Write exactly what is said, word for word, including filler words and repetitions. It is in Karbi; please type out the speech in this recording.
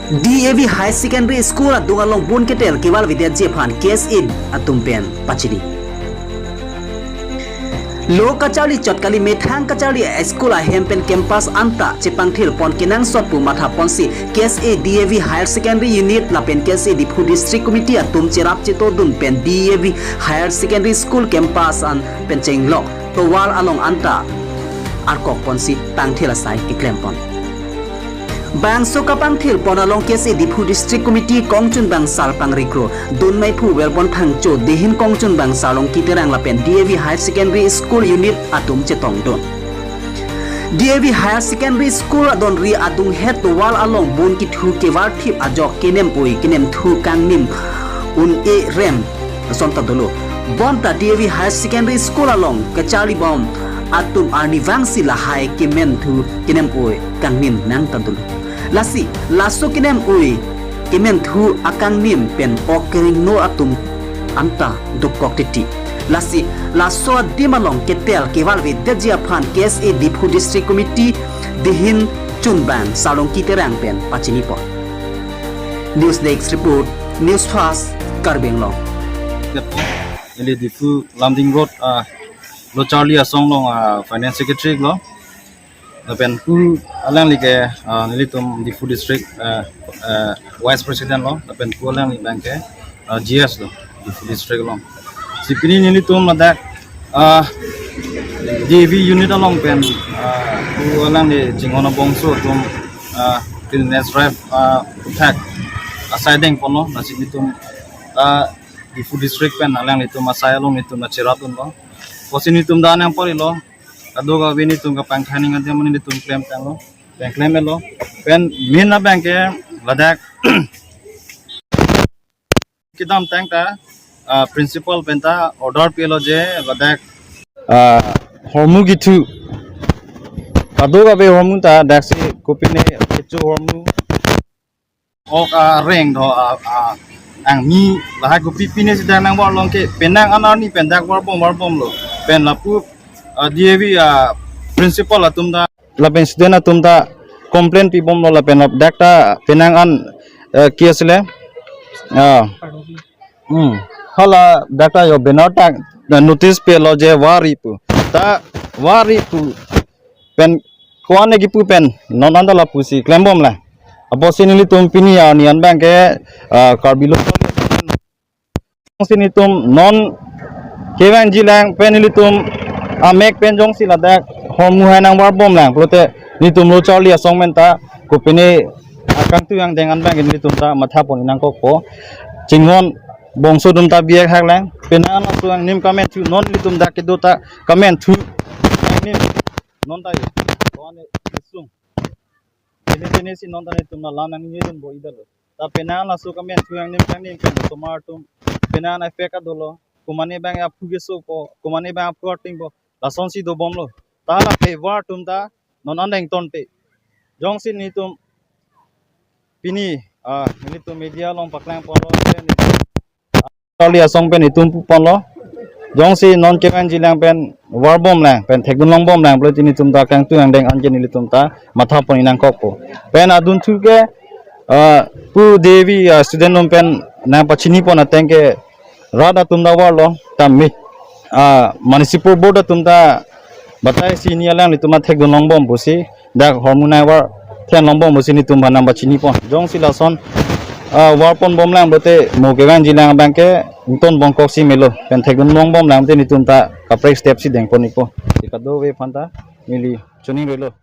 D A V Higher Secondary School adung along bun ketel keval avedetji aphan K S A atum pen pachini. Lo kacharli chot kali, methang kacharli school ahem pen campus anta chepangthir pon kenangsot pu matha ponsi K S A D A V Higher Secondary Unit lapen K S A Diphu District Committee atum cherap chetodun pen D A V Higher Secondary School campus an pen chenglok tovar along anta arkok ponsi pangthir asai keklem pon. Bangso kapangthir pon along K S A Diphu District Committee kongchunbang sar pangri kro, dunmai phu Welbon Phangcho, dihin kongchunbang Sarlongki Terang lapen D A V Higher Secondary School Unit atum chetongdun. D A V Higher Secondary School adonri adunghet tovar along bun kithu kevarthip ajok kenem oi kenem thu kangnim un-e rem ason ta dolo. Bonta D A V Higher Secondary School along kacharli bom atum arnivangsi lahai kemen thu kenem oi kangnim nang ta dolo. Lasi laso kenem oi kemen thu akangnim pen ok keringno atum anta dokok titi. Lasi laso adim along ketel keval avedetji aphan K S A Diphu District Committee dihin chunbang Sarlongki Terang pen pachini pon. News Desk Report, News Fast, Karbi Anglong. Neli Diphu Lumding Road, ah, Lo Charli Asong along, ah, Finance Secretary lo. Lapen pu alangli ke, ah, nelitum Diphu District, ah, ah, Vice President lo. Lapen pu alangli abang ke, ah, G S lo, Diphu District along. Si pini nelitum ladak, ah, D A V unit along pen, ah, pu alangli chinghon abongso atum, ah, cleanliness drive, ah, attack asai deng ponlo, lasi nelitum, ah, Diphu District pen alanglitum asai along nelitum ta cherapdunlo. Pusi nelitum ta nangparilo, kadokave nelitum kapangthir aning adim nelitum klemtanglo, pen klemlo. Pen main abang ke ladak kedamtang ta, ah, principal pen ta order pilo je ladak, ah, hormu kithu, kadokave hormu ta daksi kopine kecho hormu, ok, ah, reng do, ah, ah, angmi lahai kopi pine si dak nang bor long ke penang an arni pen dak varbom varbomlo. Pen lapu, ah, D A V, ah, principal atum ta lapen student atum ta complain pibomlo, lapen ladak ta penang an, eh, ke asile, ah, hmm, hala dak ta jo banner ta notice pilo je vari pu. Ta vari pu pen ko-an ne kipu pen non anta lapusi klembomlang. Apotsi nelitum pini arni an abang ke, ah, Karbi Lo Charli Asong si nelitum non kevangjilang pen nelitum amek pen jongsi ladak hormu hai nang varbomlang pulote nelitum Lo Charli Asong pen ta kopine akangtui angdeng an abang ke nelitum ta matha pon nangkokpo. Chinghon bongso atum ta biak haklang. Penang an laso angnim kamen thu, non nelitum dak kedo ta kamen thu angnim non ta yo. Ko-an ne isung. Kene kene si non ta nelitum alam nangningjedunpo idalo. Ta penang laso kamen thu angnim kangnim pen osomar atum penang effect adolo. Komane abang aphu kesopo, komane abang aphu artingpo. Lasonsi dobomlo. Ta la favor atum ta non an deng tonte. Jongsi nelitum pini, ah, nelitum media along paklang ponlo, Charli Asong pen itum pu ponlo. Jongsi non kevangjilang pen varbomlang, pen thekdun longbomlang pulote nelitum ta kangtui angdeng an ke nelitum ta matha pon nangkokpo. Pen adunthu ke, ah, pu D A V, ah, student atum pen nangpachini pon ateng ke rat atum ta varlo, ta mi, ah, municipal board atum ta batai si ni alanglitum ta thekdun longbom pusi dak hormu nai var then longbom pusi nelitum aphan nangpachini pon. Jongsi lason, ah, varponbomlang pulote mo kevangjilang abang ke ington bongkok si melo. Pen thekdun longbomlang pulote nelitum ta kaprek step si dengpon ikpo. Si kadokave aphan ta neli choningri lo.